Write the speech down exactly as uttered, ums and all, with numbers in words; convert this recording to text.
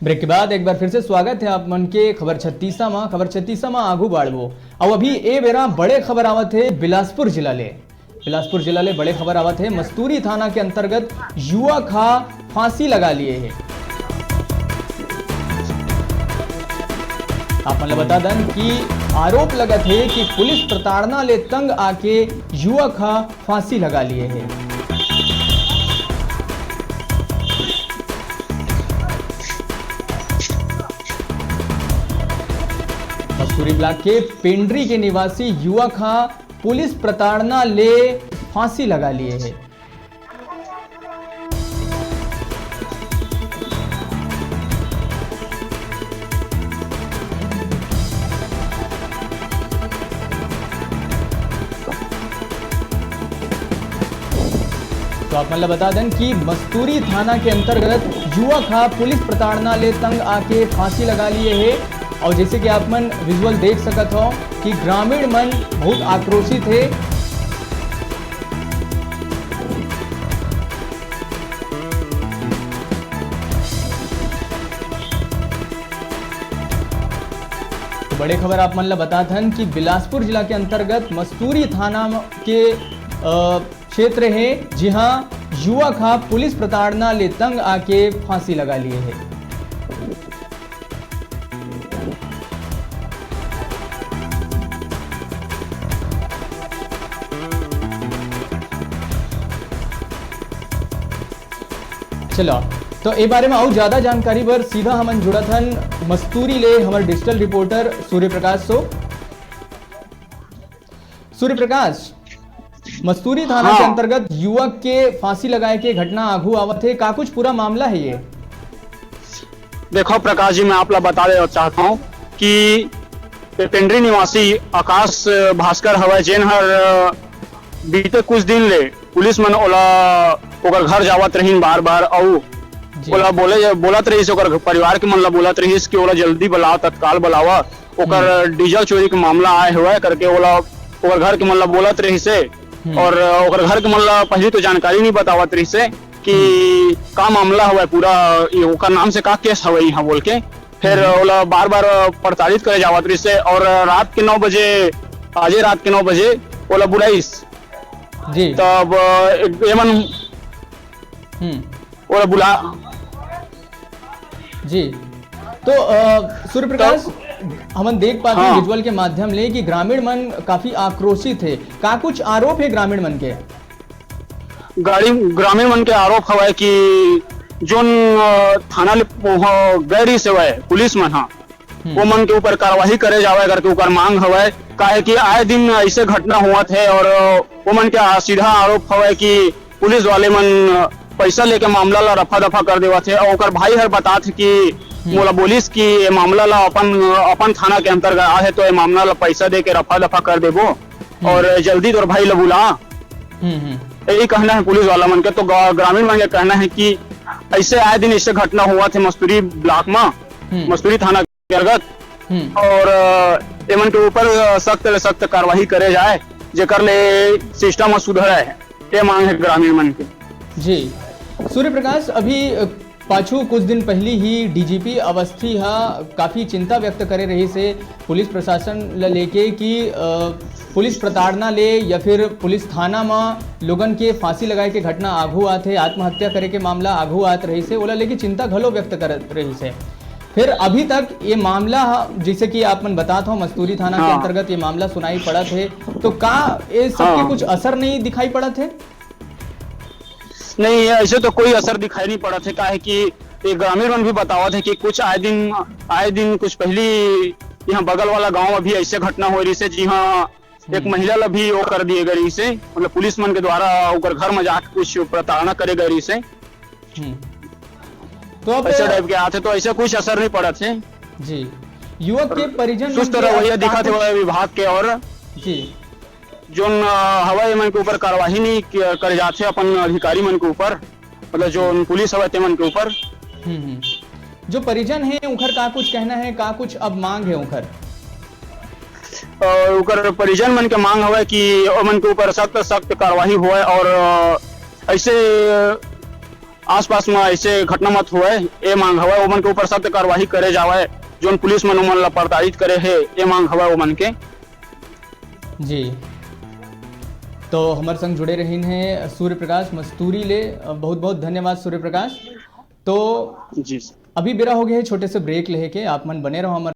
Break के बाद एक बार फिर से स्वागत है आप मन के खबर छत्तीसा मा। खबर छत्तीसा मा आगू बाढ़बो। अउ अभी ए बेरा बड़े खबर आवत हे बिलासपुर जिला ले। बिलासपुर जिला ले बड़े खबर आवत हे, मस्तूरी थाना के अंतर्गत युवक हा फांसी लगा लिए हे। आप मन ल बता दन कि आरोप लगत हे कि पुलिस प्रताड़ना ले तंग आके युवक हा फांसी लगा लिए हे। मस्तूरी ब्लॉक के पेंड्री के निवासी युवक हा पुलिस प्रताड़ना ले फांसी लगा लिए हे। तो आप मन ल बता दें कि मस्तूरी थाना के अंतर्गत युवक हा पुलिस प्रताड़ना ले तंग आके फांसी लगा लिए हे। और जैसे कि आप मन विजुअल देख सकत हो कि ग्रामीण मन बहुत आक्रोशित हे। तो बड़े खबर आप मन ल बतात हन कि बिलासपुर जिला के अंतर्गत मस्तूरी थाना के, अ, क्षेत्र हे, जिहां युवक हा पुलिस प्रताड़ना ले तंग आके फांसी लगा लिए हे। चलो, तो ए बारे में अउ ज्यादा जानकारी बर सीधा हमन जुड़त हन मस्तूरी ले हमर डिजिटल रिपोर्टर सूर्य प्रकाश सो। सूर्य प्रकाश, मस्तूरी थाना के हाँ। अंतर्गत युवक के फांसी लगाए के घटना आगू आवत हे, का कुछ पूरा मामला हे ये? देखो प्रकाश जी, मैं आप ला बता देना चाहता हूँ कि पेंड्री निवासी आकाश भास्कर हवय, जेन हर, अ, बीते कुछ दिन ले पुलिस मन ओला, ओकर घर जावत रहिन बार-बार, अउ जी। ओला बोले, बोलत रहिस, ओकर परिवार के मन ला बोलत रहिस कि ओला जल्दी बुलाओ, तत्काल बुलावा, ओकर हम्म। डीजल चोरी के मामला आए हवय करके ओला, ओकर घर के मन ला बोलत रहिस हे, हम्म। और ओकर घर के मन ला पहली तो जानकारी नहीं बतावत रहिस हे कि हम्म। का मामला हवय पूरा, ये ओकर नाम से का केस हवय यहाँ बोल के। फिर हम्म। ओला बार-बार प्रताड़ित करे जावत रहिस हे और रात के नौ बजे, आजे रात के नौ बजे ओला बुलाइस। जी। तब एक एमन हम्म। ओला बुला जी। तो, अ, सूर्य प्रकाश, तो हमन देख पाथन हाँ। विजुअल के माध्यम ले कि ग्रामीण मन काफी आक्रोशित हे। का कुछ आरोप हे ग्रामीण मन के? गाड़ी, ग्रामीण मन के आरोप हवय कि जोन, अ, थाना ले पहुं-, गए रहिस हवय पुलिस मन ह, हम्म। वो मन के ऊपर कार्रवाई करे जावय करके ओकर मांग हवय, काहे कि आए दिन ऐसे घटना होवत हे और, अ, वो मन के आ-, सीधा आरोप हवय कि पुलिस वाले मन, अ, पैसा लेके मामला ला रफा दफा कर देवत हे और ओकर भाई हर बतात हे कि हम्म। मोला बोलिस कि ये मामला ला अपन, अपन थाना के अंतर्गत आ हे, तो ये मामला ला पैसा दे के रफा दफा कर देबो हम्म। और जल्दी तोर भाई ला बुला। हम्म, हम्म। यही कहना है पुलिस वाला मन के। तो गा-, ग्रामीण मन के कहना है कि ऐसे आए दिन ऐसे घटना होवत हे मस्तूरी ब्लॉक में, हम्म। मस्तूरी थाना के अंतर्गत, हम्म। और, अ, एमन के ऊपर, अ, सख्त ले सख्त कार्रवाई करे जाए, जेकर ले सिस्टम सुधरे, ये मांग है ग्रामीण मन के। जी। सूर्य प्रकाश, अभी, अ, पाछू कुछ दिन पहली ही डीजीपी अवस्थी हा काफी चिंता व्यक्त करे रहिस हे पुलिस प्रशासन ल लेके कि, अ, पुलिस प्रताड़ना ले या फिर पुलिस थाना म लोगन के फांसी लगाए के घटना आघू आत हे, आत्महत्या करे के मामला आघू आत रहिस हे, ओला लेके चिंता घलो व्यक्त करत रहिस हे। फिर अभी तक ये मामला ह, जैसे कि आप मन बतात हो, मस्तूरी थाना के हाँ। अंतर्गत ये मामला सुनाई पड़त हे, तो का ये सब के हाँ। कुछ असर नहीं दिखाई पड़त हे? नहीं, ऐसे तो कोई असर दिखाई नहीं पड़त हे, काहे कि ये ग्रामीण मन भी बतावत हे कि कुछ आए दिन, आए दिन कुछ पहली यहाँ बगल वाला गांव में भी ऐसे घटना हो रही से, जी हाँ, एक हम्म। महिला ला भी वो कर दिए गए रही से, मतलब पुलिस मन के द्वारा ओकर घर में जाके कुछ प्रताड़ना करे गए रही से। हम्म। तो अब ऐसे टाइप के आते तो ऐसे कुछ असर नहीं पड़त हे। जी, युवक के परिजन मन सुस्त के रवैया अब दिखत का हवय विभाग के और जी। जोन, अ, हवय एमन के ऊपर कार्यवाही नहीं क-, करे जात हे, अपन अधिकारी मन के ऊपर, मतलब जोन पुलिस हवय तेमन के ऊपर। हम्म, हम्म। जो परिजन हे उनकर का कुछ कहना है, का कुछ अब मांग है उनकर? अ, उनकर परिजन मन के मांग हवय कि ओमन के ऊपर सख्त, सख्त कार्यवाही होय और, अ, ऐसे आसपास में ऐसे घटना मत होवय, ये मांग हवय। ओमन के ऊपर सख्त कार्रवाई करे जावय, जोन पुलिस मन ओमन ला प्रताड़ित करे हे, ये मांग हवय ओमन के। जी, तो हमर संग जुड़े रहिन हे सूर्य प्रकाश मस्तूरी ले। बहुत बहुत धन्यवाद सूर्य प्रकाश। तो जी। अभी बेरा हो गए हे छोटे से ब्रेक लेहे के, आप मन बने रहो हमर